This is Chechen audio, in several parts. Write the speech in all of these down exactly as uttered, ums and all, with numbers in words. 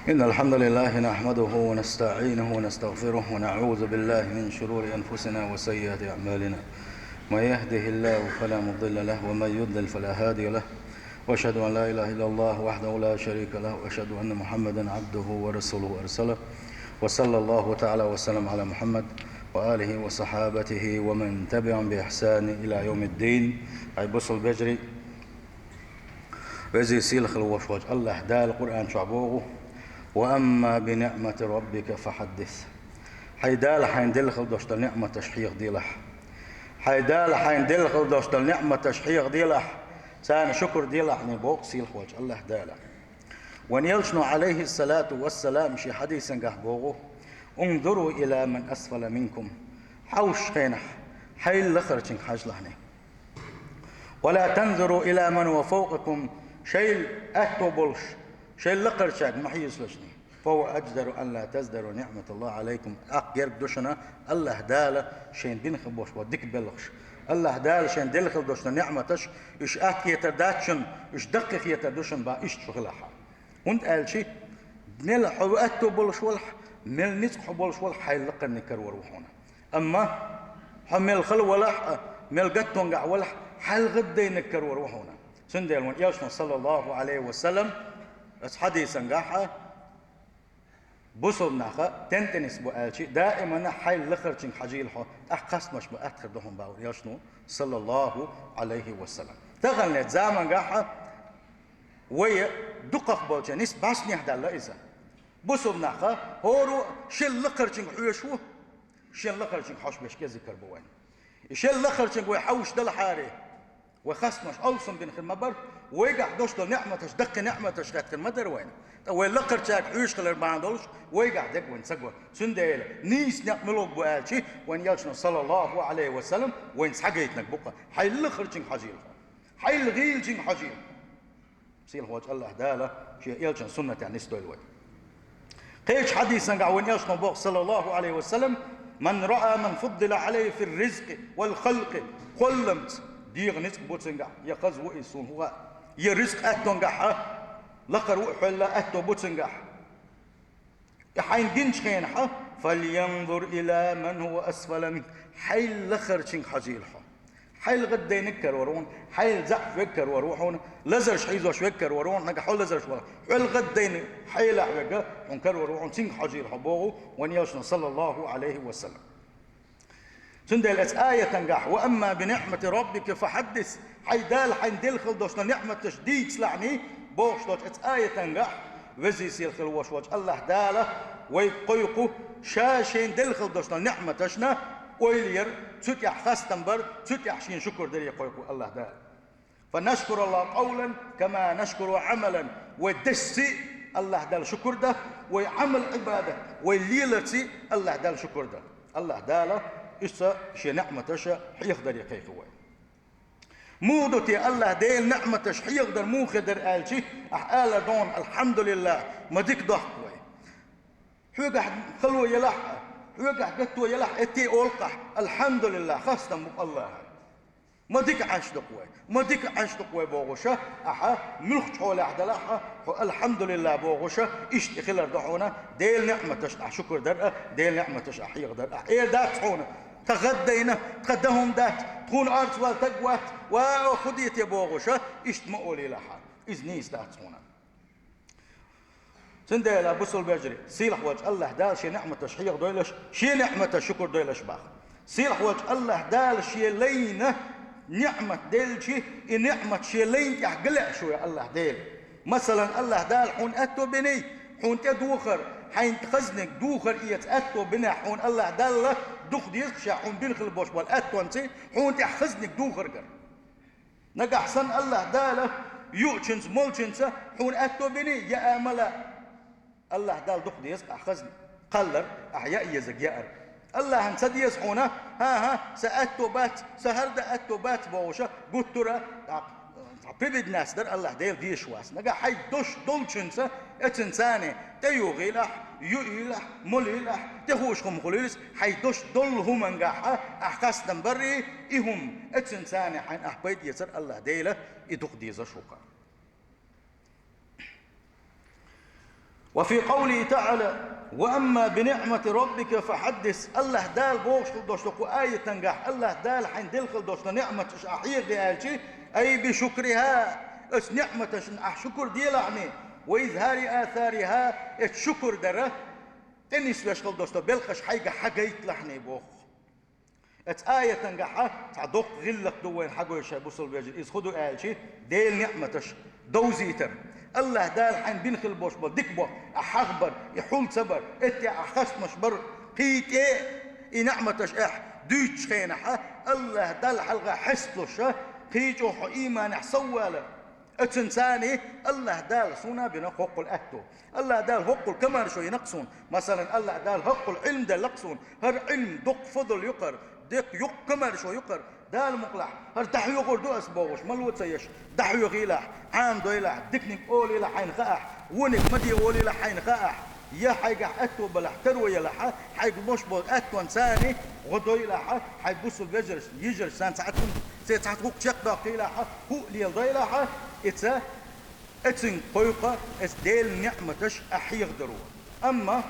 إن الحمد لله نحمده ونستعينه ونستغفره ونعوذ بالله من شرور أنفسنا وسيئات أعمالنا. من يهده الله فلا مضل له ومن يضلل فلا هادي له. وأشهد أن لا إله إلا الله وحده لا شريك له وأشهد أن محمدا عبده ورسوله أرسله. وصلى الله تعالى وسلم على محمد وآله وصحابته ومن تبعهم بإحسان إلى يوم الدين. Хьай бусалба вежарий, веза-сийлахь хила волаш волчу АллахӀ Дала Къуръан чохь боху: «Ва амма би ниъмати раббика фахьаддис». Хьайн Дала хьайна делла хила долуш долу неъматаш хьехаделахь. Хьайн Дала хьайна делла хила долуш долу неъматаш хьехаделахь, царна шукур делахь, боху сийлахь волчу АллахӀ Дала. Вайн элчано, Ӏалайхиссалату вассалам, шен хьадисангахь боху: «Унзуру ила ман асфала минкум». Хьовсучу хенахь, хьайл лахарчуьнга хьажалахь. «Ва ла танзуру ила ман ва фавкъакум», шайл аьтто болуш, шайл лакхарчаьрга ма хьежалаш. «Фа ва адждару ан ла таздару ниъматаллахи Ӏалайкум». ТӀаккха герга ду шуна АллахӀ Дала шайна бина хила болуш болу дика белхаш. АллахӀ Дала шайна делла хила долуш долу неъматаш, уьш атта хетар дац шуна, уьш даккхий хетар ду шуна бан иштта шу хилахь. ХӀунда аьлча, мел хьо аьтто болуш валахь, мел ницкъ хьо болуш валахь, хьайл лакхарниг карор ву хьуна. Амма хьо мел хала валахь а, мел гаттонгахь валахь, хьайл гӀаддайниг карор ву хьуна. Цундела вайн элчано, саллаллаху Ӏалайхи ва саллам, оцу хьадисангахь а, бусалба наха тентанис бу аьлча, даимана хьайл лахарчуьнга хьажийла хьо, тӀаккха хастамаш бан атта хир ду хьуна боху вайн элчано, саллаллаху Ӏалайхи ва саллам. Таханлерчу замангахь а вай дукхах болчеран нисбан бӀаьснехь даьлла иза. Бусалба наха хӀоро шен лакхарчуьнга хьоьжуш ву, шен лакхарчуьнга хьожуш берш кӀезиг хир бу вайна. И шен лакхарчуьнга вай хьовсуш далахьара, вай хастамаш алсам бина хир ма бара, вайгахь долуш долу неъматаш даккхий неъматаш хетта хир ма дара вайна. Ткъа вай лакхарчаьрга хьоьжуш хилар бахьана долуш, вайгахь дерг вайна ца го. Цундела нийса некъ муьлха бу аьлча, вайн элчано, саллаллаху Ӏалайхи ва саллам, вайна схьагайтинарг бу-кх: хьайл лахарчуьнга хьажийла хьо. Хьайл гӀийлачуьнга хьажийла. Сийлахь волчу АллахӀ Дала шен элчан суннатехь нисдойла вай. Кхечу хьадисангахь вайн элчано боху, саллаллаху Ӏалайхи ва саллам: «Ман раа ман фуддила Ӏалайхи фир ризкъи вал халкъи». Кхолламца дегӀан ницкъ бу цуьнгахь, я хаза ву иза, суна хӀун хаьа, я ризкъ аьттонгахь а лакхара ву, хьол аьтто бу цуьнгахь. И хьайна гиначу хенахь, «фалянзур ила ман хӀува асфала минк», хьайл лахарчуьнга хьажийла хьо. Хьайл гӀаддайниг карор ву хьуна, хьайл заьӀап верг карор ву хьуна, лазарш хьийзош верг карор ву хьуна, нагахь хьо лазарш валахь, хьайл гӀаддайна хьелахь верг хьуна карор ву хьуна, цуьнга хьажийла хьо боху вайн элчано, саллаллаху Ӏалайхи ва саллам. Цундела оцу аятангахь: «Ва амма би ниъмати раббика фахьаддис», хьайн Дала хьайна делла хила долуш долу неъматаш дийцалахь, бохуш долчу оцу аятангахь, веза-сийлахь хила волуш волчу АллахӀ Дала вайга кхойкху Ша шайна делла хила долуш долу неъматашна ойла яр, цу тӀехь хастам бар, цу тӀехь Шена шукур даре кхойкху АллахӀ Дала. «Фанашкураллаха къавлан, кама нашкуру Ӏамалан». Вай дешций АллахӀ Далла шукур дан, вай Ӏамал-Ӏибадат, вай леларций АллахӀ Далла шукур дан. АллахӀ Дала иштта Шен неъматаш хьехадаре кхайкхи вай. Муха ду те АллахӀ Делан неъматаш хьехадар муха хир дара аьлча, ахь алар дохна: «АлхьамдулиллахӀ, ма дика дохку вай». Хьоьгахь хало елахь а, хьоьгахь гатто елахь а, эттий олу-кх ахь: «АлхьамдулиллахӀ, хастам бу АллахӀан». Ма дика Ӏаш ду-кх вай, ма дика Ӏаш ду-кх вай бохуша, ахьа муьлххачу хьолехь делахь а, хьо «АлхьамдулиллахӀ» бохуша, иштта и хилар ду хьуна, Делан неъматашна ахь шукур дар а, Делан неъматаш ахь хьехадар а. Ахь эр дац хьуна: «Тхан гӀаддайна, тхан дан хӀума дац, тхуна орцавала стаг вац, ва, оха хӀун де те?» бохуша, иштта ма олийла ахьа. Иза нийса дац хьуна. Цундела, бусалба вежарий, сийлахь волчу АллахӀ Дала Шен неъматаш хьехадойла аша, Шен неъматаш шукур дойла аша боху. Сийлахь волчу АллахӀ Дала Шен лайна неъмат делча, и неъмат Шен лайна тӀехь ган лаьа шу вай АллахӀ Дела. Масалан, АллахӀ Дала хьуна аьтто биний, хьуна тӀе духар, хьайна хазниг духар эца аьтто бинехь, хьуна АллахӀ Далла дукха деза ша хьуна бина хила болуш болу аьттонций, хьуна тӀехь хазниг духар гар. Нагахь санна АллахӀ Дала юучуьнца, молчуьнца хьуна аьтто биний, яа ма лаьа. АллахӀ Далла дукха деза ахь хазна кхаллар, ахь яа езарг яар. АллахӀан ца деза хьуна: «ХӀан-хӀа, сан аьтто бац, сан хӀара дан аьтто бац», бохуша, гуттара а цхьа прибеднас дар АллахӀ Дела дезаш вац. Нагахь хьайн дош долчуьнца, эцинца царна тӀеюхийла ахь, юийла ахь, молийла ахь, тӀехууш хӀума хуьлийла иза, хьайн дош долу хӀумангахь а ахь хастам баррий, и хӀума эцинца царна хьайна ахь пайда эцар АллахӀ Дела и дукха дезаш ву-кх. وفي قوله تعالى: وأما بنعمة ربك فحدث. АллахӀ Дала бохуш хила долуш ду кху аятангахь, АллахӀ Дала хьайна делла хила долуш ду ниъматаш ахь хьехаде аьлча, أي بشكرها, оцу ниъматашна ахь шукур делахьний, وإظهار آثارها, оцу шукур дара тӀе нисвеш хила долуш ду белхаш хьайгахь хьагайталахьний боху. Оцу аятангахьа цхьа доккха гӀиллакх ду вайна хьагойтуш, бусалба вежарий. Иза хӀун ду аьлча, Делан ниъматаш довзийтар. АллахӀ Дала хьайна бина хила болуш болу дика боху, ахь хьахбар, и хьул ца бар, эттехь ахь хастамаш бар, кхин тӀе а и ниъматаш ахь дуьйцучу хенахьа, АллахӀ Далла хьалха хьесталуша, кхин чӀогӀа хьо ийманехь соввалар. Оцунца царний АллахӀ Дала суна бина хӀоккхул аьтту. АллахӀ Дала хӀоккхул комаьршо йина-кх суна. Масалан, АллахӀ Дала хӀоккхул Ӏилма делла-кх суна. ХӀара Ӏилма дуккха фадл ю-кх хӀара, дуккха юккъе комаьршо ю-кх хӀара. Дала мукъалахь, хӀара дӀахьоьхур ду ас бохуш, ма лоцу еш, дӀахьоьхийлахь, Ӏамадойлахь, диканиг олийла хьайна хаахь, вониг ма де олийла хьайна хаахь, я хьайгахь аьтто балахь, таро ялахьа, хьайга луш болу аьттонца царний гӀо дойлахьа, хьайн бусалба вежаршна, йижаршна цхьацца, цхьацца гӀуллакх чекхдоккхийлахьа, хӀуъа леладойлахьа, и ца Оцуьнга кхойкху оцу Делан ниъматаш ахь хьехадаро. Амма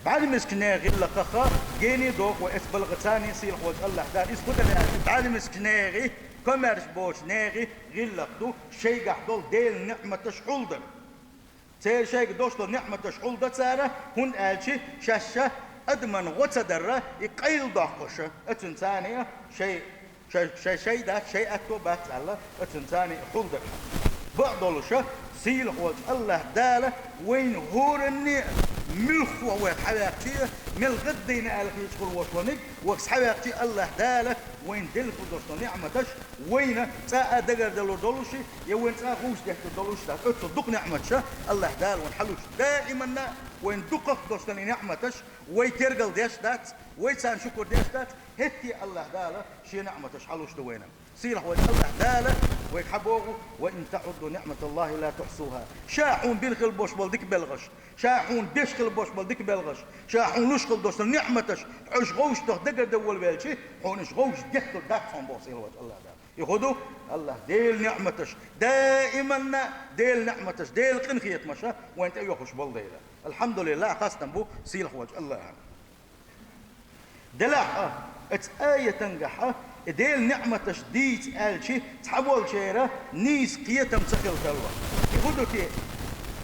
бӀаьрмецигачу нехан гӀиллакхах гена а догӀу вай оцу балхаца царний сийлахь волчу АллахӀ Дала. Иза хӀун дара аьлча, бӀаьрмецигачу нехан, комаьрша боцучу нехан гӀиллакх ду шайгахь долу Делан ниъматаш хьулдар. Церан шайга долуш долу ниъматаш хьулдан цара, хӀунда аьлча шаьш ша адаман гӀо ца дарра, и къайладоккхуша, оцунца царний шай Шай, шай дац, шай аьтто бац аьлла, оцунца царний хьулдар. Бакъдолуша, сийлахь волчу АллахӀ Дала вайна хӀоранна а, муьлхха вай хьаваьккхича а, мел гӀаддайна аьлла хеташ хуьлу вошониг, вайга хьаваьккхича а АллахӀ Дала вайна делла хила долуш долу ниъматаш, вайна цкъа а дагардалур долуш, я вайна цкъа а гӀовш детталур долуш дац. Оццул дукха ниъматаша АллахӀ Дала вайна хьалуш. Даиманна а вайна дукхах долуш долу и ниъматаш, вай тергал деш дац, вай царна шукур деш дац, хӀетте а АллахӀ Дала Шен ниъматаш хьалуш ду вайна. Сийлахь волчу АллахӀ Дала вайга хьабоху: «وإن تعدوا نعمة الله لا تحصوها». Ша хьуна бина хила болуш болу дика белхаш, ша хьуна беш хила болуш болу дика белхаш, ша хьуна луш хила долуш долу ниъматаш, хьо уьш гӀовшах дагардан волавелча, хьуна уьш гӀовш детталур дац хьуна боху сийлахь волчу АллахӀ Дала. И хӀун ду? АллахӀ Делан ниъматаш, даиманна а Делан ниъматаш, Делан къинхетамаша вайна тӀе а йохуш болу дела. АлхьамдулиллахӀ, хастам бу сийлахь волчу АллахӀана. Делахь а, оцу аятангахьа и Делан ниъматаш дийца аьлча, цхьаболчеран нийса кхетам ца хила тарло. И хӀун ду те?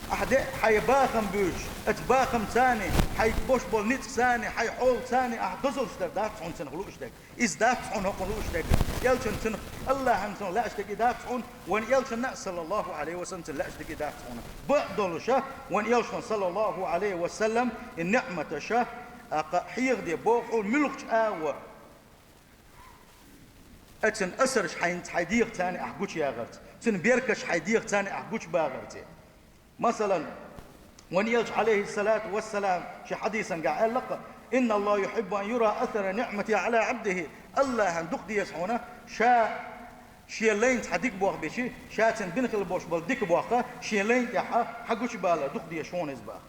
Ахьа де хьайн бахам буьйцуш, оцу бахамца царний, хьайга беш болу ницкъаца царний, хьайн хьолаца царний ахьа дозаллаш дар дац хьуна цунах лууш дерг. Иза дац хьуна хӀокхунна лууш дерг. Элчанна цунах, АллахӀана цунах лаьаш дерг и дац хьуна, вайн Элчанна а, саллаллахӀу Ӏалайхи ва саллам, цунна лаьаш дерг и дац хьуна. Бакъдолуша, вайн Элчано, саллаллахӀу Ӏалайхи ва саллам, и ниъматаша, аккха хьехаде боху хьуна муьлххачу агӀор. Оцун асарш хьайн, хьайн дегӀаца царний ахь гучуяхарца, цун беркаташ хьайн дегӀаца царний ахь гучубахарца. Масалан, вайн Элча, Ӏалайхиссалату вассалам, шен хьадисангахь аьлла-кх: «إن الله يحب أن يرى أثر نعمته على عبده». АллахӀана дукха деза хьуна, ша шен лайна цхьа дика бохам бича, ша цунна бина хила болуш болу дика бохам шен лайна тӀехь хьагучубалар дукха деза хьуна иза боху.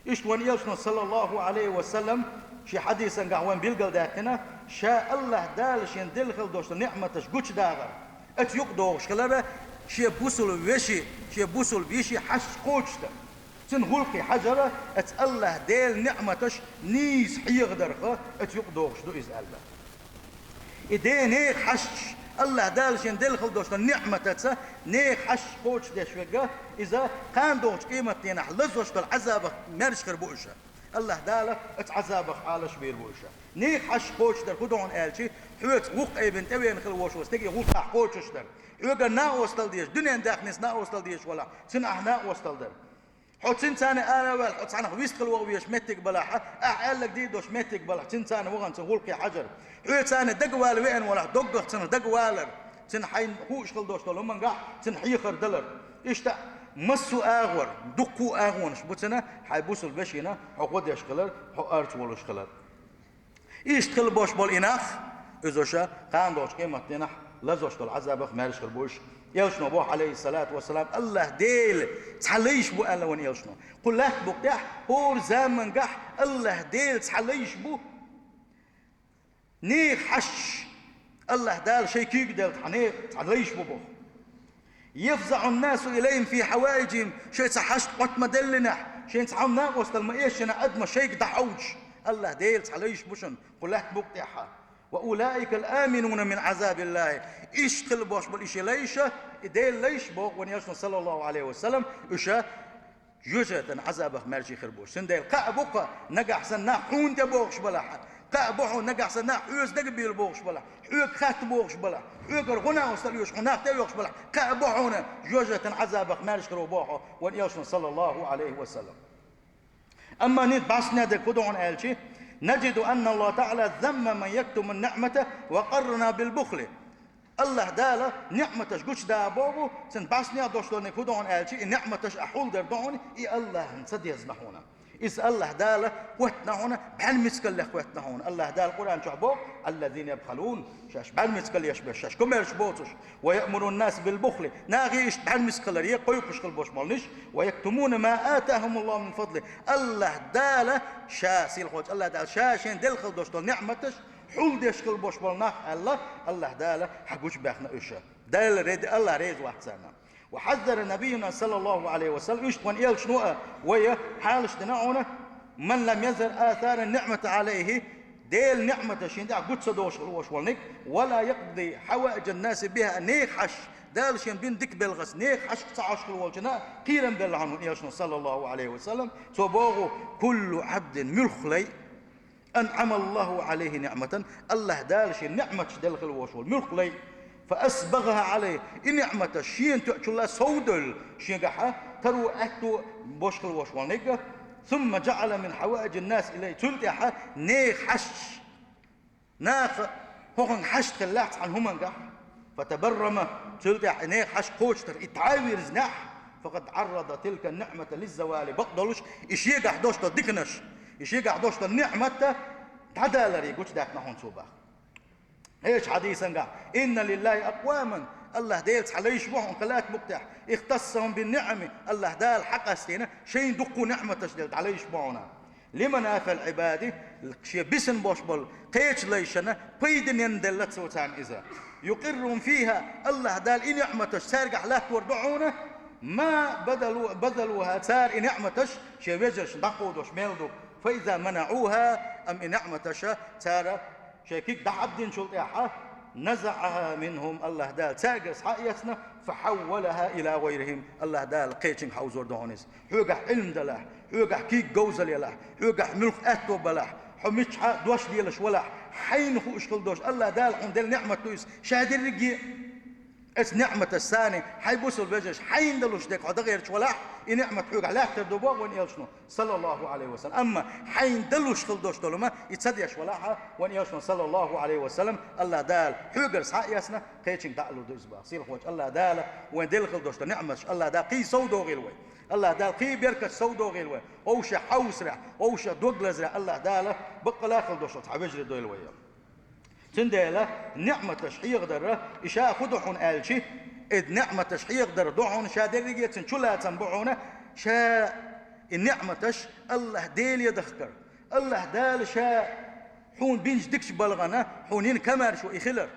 Иштта вайн Элчано, саллаллахӀу Ӏалайхи ва саллам, шен хьадисангахь вайна билгалдаьккхина, ша АллахӀ Дала шена делла хила долуш долу ниъматаш гучудахар, оцу юкъадогӀуш хилар, шен бусалба вешин, шен бусалба йишин хьашташ кхочушдар. Цуьнан гӀуллакхе хьажар, оцу АллахӀ Делан ниъматаш нийса хьехадарх оцу юкъадогӀуш ду иза аьлла. И ден нехан хьашташ, АллахӀ Дала шена делла хила долуш долу ниъматаца нехан хьашташ кхочушдеш верг, иза кхана догӀучу къематдийнахь лазош долу Ӏазабах маьрша хир бу уьш. АллахӀ Дала оцу Ӏазабах Ӏалашбийр бу уьш. Нехан хьашташ кхочушдар хӀун ду хьуна аьлча, хьоьца вукху айбина тӀевеана хила волуш волу стеган гӀуллакх ахь кхочушдар. Хьоьгара накъосталла дезаш, дуьненан даьхница накъосталла дезаш валахь, цуьнан ахь накъосталла дар. Хьо цуьнца царна ара а ваьлла, хьо цхьанхьа вистхила вогӀу везаш меттиг балахь, ахь аьлларг дийр долуш меттиг балахь, цуьнца царна вахана цуьнан гӀуллакхе хьажар. Хьоьца царна дагавала веана валахь, доггах цунах дагавалар, цуьнан хьайна хууш хила долуш долу хӀумангахь цуьнан хьехар далар. Иштта массо а агӀор, дуккха а агӀонаш бу цуьнан, хьайн бусалба вешина хьо гӀо деш хилар, хьо орца волуш хилар. Иштта хила болуш болу и нах, иза уьш кхана догӀучу къематдийнахь лазош долу Ӏазабах маьрша хир бу уьш. Элчано боху, Ӏалайхиссалату вассалам, АллахӀ Дела цхьа лайш бу аьлла вайн Элчано. Кху лаьттан букъа тӀехь хӀора замангахь АллахӀ Дела цхьа лайш бу. Нехан хьашташ, АллахӀ Дала шайн куьйга делла цхьа нехан цхьа лайш бу боху. يفزع الناس إليهم في حوائجهم, шайн цхьа хьашт-къотта ма деллинехь, шайн цхьа хӀума накъостал ма эшшинехь, адамаш шайга дӀахьовсуш, АллахӀ Делаца хьалайш бу шуна кху лаьтта букъа тӀехь. وأولئك الآمنون من عذاب الله. Иштта хила болуш болу и шайн лайш, и Делан лайш, боху вайн Элчано, саллаллаху Ӏалайхи ва саллам, уьш жоьжахатин Ӏазабах маьрша хир бу уьш. Цундела кхаъ бу-кх нагахь санна нах хьуна тӀе бохуш балахь, кхаъ бу хьуна нагахь санна нах хьоьца дагабийла бохуш балахь, хьоьга хатта бохуш балахь, хьоьгара гӀо-накъостал оьшу хьо нах тӀе а йохуш балахь, кхаъ бу хьуна жоьжахатин Ӏазабах маьрша хир ву боху вайн Элчано, саллаллаху Ӏалайхи ва саллам. Амма нит бӀаьсне дерг хӀун ду хьуна аьлча, نجد أن الله تعالى ذم من يكتم النعمة وقرنها بالبخل. АллахӀ Дала ниӀматаш гучудаха боху, цуьнан бӀаьснех долуш долу хӀун ду хьуна аьлча, и ниӀматаш ахь хьулдар ду хьуна, и АллахӀна ца дезна хьуна. Иза АллахӀ Дала хӀоьттина хьуна, бӀаьрмецкаллех хӀоьттина хьуна. АллахӀ Дала Къуръан чохь боху: الذين يبخلون, шаьш бӀаьрмецкалла еш берш, шаьш комаьрша боцуш, ويأمرون الناس بالبخل, нахе иштта бӀаьрмецкалларе кхойкхуш хила болуш болниш, ويكتمون ما آتاهم الله من فضله. АллахӀ Дала Ша, сийлахьчу АллахӀ Дала Ша шайна делла хила долуш долу ниӀматаш хьулдеш хила болуш болу нах аьлла, АллахӀ Дала хьа гучубаьхна уьш. Дала реди, АллахӀ реза вац царна. وحذر نبينا صلى الله عليه وسلم, иштта вайн Элчано а вай хьалаш дина хьуна: من لم يذر آثار النعمة عليه, Делан ниӀматаш шен тӀехь гучу ца дохуш хила волуш волниг, ولا يقضي حوائج الناس بها, нехан хьашт, Дала шен бина дика белхаца нехан хьашт ца хьош хила волчунна кхерам белла хьуна вайн Элчано, саллаллаху Ӏалайхи ва саллам. Цо боху: كل عبد, муьлхха лай, أنعم الله عليه نعمة, АллахӀ Дала шен ниӀматаш делла хила волуш волу муьлхха лай, فأسبغها عليه, и ниӀматаш шена тоьачул а совдевлла, шегахь таро, аьтто беш хила волуш волниг, ثم جعل من حوائج الناس إليه, цул тӀаьхьа нехан хьашташ, наха хӀокхуьнга хьашт хиллехь цхьана хӀумангахь, فتبرم, цул тӀаьхьа и нехан хьашт кхочуш дара, и дӀа а вирзинехь, فقد عرض تلك النعمة للزوال, бакъдолуш и шегахь долуш долу диканаш, и шегахь долуш долу ниӀмат дӀадаларе гучудаьккхина хьуна цо боху. Кхечу хьадисангахь: إن لله أقواما, АллахӀ Делан цхьа лайш бу хьуна кху лаьтта букъа тӀехь, اختصهم بالنعم, АллахӀ Дала хьакъастийна шайна дуккха ниӀматаш делла, цхьа лайш бу хьуна. لمنافع العباد, шен бисина болуш болу кхечу лайшна пайданенна делла цо царна иза. يقرهم فيها, АллахӀ Дала и ниӀматаш цаьргахь латтор ду хьуна, ما بذلوا, بذلوها, цара и ниӀматаш шен вежаршна дӀакховдош мел ду. فإذا منعوها, амма и ниӀматаш цара шайн куьг дӀахьабдинчул тӀаьхьа, نزعها منهم, АллахӀ Дала цаьргара схьаэцна, فحولها إلى غيرهم, АллахӀ Дала кхечуьнга хьовзор ду хьуна иза. Хьоьгахь Ӏилма далахь, хьоьгахь куьг говзалла елахь, хьоьгахь муьлхха аьтто балахь, хьо миччахьа дош лелаш валахь, хьайна хууш хила долуш, АллахӀ Дала хьуна делла ниӀмат ду иза, ша дерриге а. Оцу ниӀматаш санна хьайн бусалба вежарша хьайна далуш дерг хьо дан гӀерташ валахь, и ниӀмат хьоьгахь лаьттар ду боху вайн Элчано, саллаллаху Ӏалайхи ва саллам. Амма хьайна далуш хила долуш долу хӀума и ца деш валахь, вайн Элчано, саллаллаху Ӏалайхи ва саллам, АллахӀ Дала хьоьгара схьаэцна, кхечуьнга дӀа а лур ду иза боху. Сийлахьчу АллахӀ Дала вайн делла хила долуш долу ниӀматаш, АллахӀ Дала кхин сов догӀийла вай. АллахӀ Дала кхин беркат сов догӀийла вай. Вовшех хьовсарехь, вовшех дог лазарехь АллахӀ Дала баккъала а хила долуш долу цхьа вежарий дойла вай. Цундела ниӀматаш хьехадар, и ша хӀун ду хьуна аьлча, и ниӀматаш хьехадар ду хьуна, ша дерриге а цуьнан чулацам бу хьуна, ша и ниӀматаш АллахӀ Деле дахкар. АллахӀ Дала ша хьуна бинчу дикачу балгӀана хьуна йина комаьршо и хилар.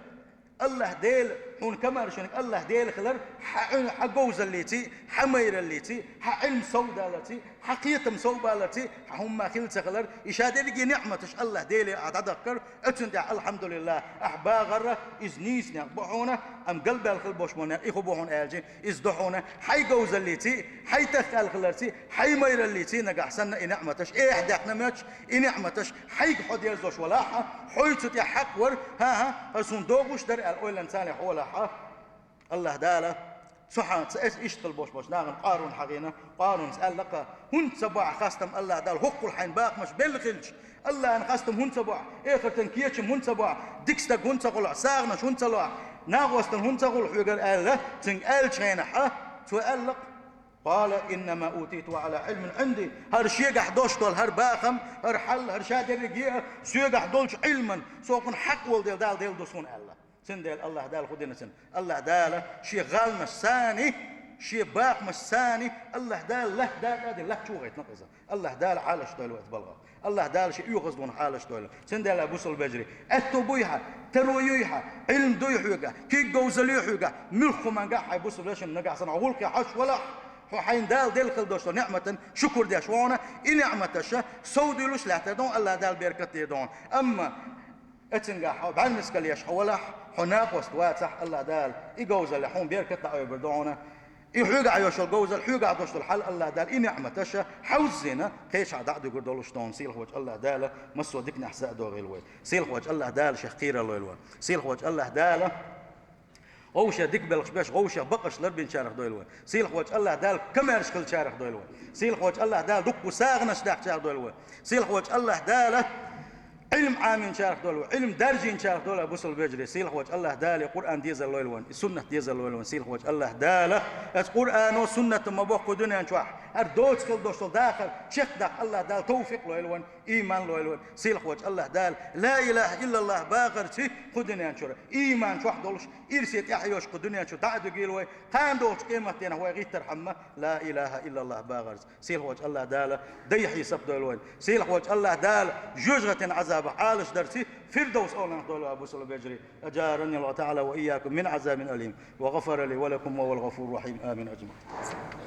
АллахӀ Дела, хьуна комаьршониг АллахӀ Дела хилар, хьан Ӏуьн-, хьан говзаллиций, хьан майраллиций, хьан Ӏилма совдаларций, хьан кхетам совбаларций, хьан хӀумма хила ца хилар, и ша дерриге ниӀматаш АллахӀ Деле ахь дӀадахкар, оцунна тӀехь, алхьамдулиллахӀ, ахь багӀар, иза нийса некъ бу хьуна, амма галбаьлла хила болуш болу некъ и хӀун бу хьуна аьлча, иза ду хьуна хьайн говзаллиций, хьайн тахкал хиларций, хьайн майраллиций нагахь санна и ниӀматаш эхь даьккхина моьттуш, и ниӀматаш хьайга хьо дерзош валахь, хьоьца тӀехь хьакъ вара, хӀан-хӀа, хӀара суна догӀуш дара аьлла ойланца хьо валахь. АллахӀ Дала цу хьан ца эс иштта хила болуш болчу нахана Къарун хьахийна, Къарунца аьлла-кх: «ХӀунда ца бо ахь хастам АллахӀ Дала хӀоккхул хьайна бахамаш белла хилча? АллахӀан хастам хӀунда ца бо ахь? Эхартан кечам хӀунда ца бо ахь? Дика стаг хӀунда ца хуьлу ахь? СагӀанаш хӀунда ца ло ахь? Накъостал хӀунда ца хуьлу хьоьгара?» аьлла, цуьнга аьллачу хенахь, цо аьлла-кх: «قال إنما أوتيته على علم عندي». ХӀара шегахь долуш долу хӀара бахам, хӀара хьал, хӀара ша дерриге а соьгахь долчу Ӏилман, со кхунна хьакъ волу дела Дала делла ду суна аьлла. Цундела АллахӀ Дала хӀун дина цунна? АллахӀ Дала шен гӀаланаш санна Шен бахамашца Аллахь Дала латта дакъа а дина, латта чу вахийтина иза. Аллахь Дала хьалаш дойла вай балгӀа. Аллахь Дала шен оьгӀаздона хьалаш дойла. Цундела, бусалба вежарий, аьттув буй хьа, таро юй хьа, Ӏилма дуй хьоьга, куьг говзал юй хьоьга, муьлхха хӀуманга хьай бусалба вежарий нагахь санна хьо гӀулакхе хьожаш валахь, хьо хьайна Дала делла хила долча ниӀматан шукур деш вахана, и ниӀматаш совдуьйлуш лаьттар да хьона, Аллахь Дала беркат дийр да хьона. Амма эцинга хьо бӀаьрмискал еш хьо валахь, хьо накъост вацахь, Аллахь Дала и говзалле хьона беркат дӀаайбар да хьона. И хьоьгахь йолаш йола говзал, хьоьгахь долаш дола хьал Аллахь Дала и ниӀматаш хьовззина, кхечахьа дӀа а дуьгур долаш да хьона. Сийлахьволча Аллахь Дала массо а диканехь сатохийла вай. Сийлахьволча Аллахь Дала шех кхерар лойла вай. Сийлахьволча Аллахь Дала вовшех дика белхаш беш, вовшех бакъаш ларбинчарех дойла вай. Сийлахьволча Аллахь Дала камаьрша хилчарех дойла вай. Сийлахьволча Аллахь Дала дуккха сагӀанаш даьхначарех дойла вай. Сийлахьволча Аллахь Дала Ӏилма Ӏаминчарех дойла вай, Ӏилма даржийначарех дойла вай, бусалба вежарий. Сийлахьволча Аллахь Дала Къуръан дезар лойла вайна, и суннат дезар лойла вайна. Сийлахьволча Аллахь Дала оцу Къуръано, суннато ма боккха кху дуьнен чохь хӀара доца хила долаш дола дахар чекхдаккха Аллахь Дала тавфикъ лойла вайна, иман лойла вайна. Сийлахьволча Аллахь Дала ла илахӀа иллаллахӀ бахарца кху дуьнен чура иман чохь долаш, ирсе тӀаьхьа йолаш кху дуьнен чу дӀа а дуьгийла вай, кхана долчу къематденахь вай гӀиттархьама ла илахӀа иллаллахӀ бахарца. Сийлахьволча Аллахь Дала дай хьесап дойла вайна. Сийлахьволча Аллахь Дала жоьжахатин Ӏазабах Ӏалашдарца Фирдовс оланах дойла вай, бусалба вежарий. أجارني الله تعالى وإياكم من عذاب أليم وغفر لي ولكم وهو الغفور الرحيم. آمين أجمعين.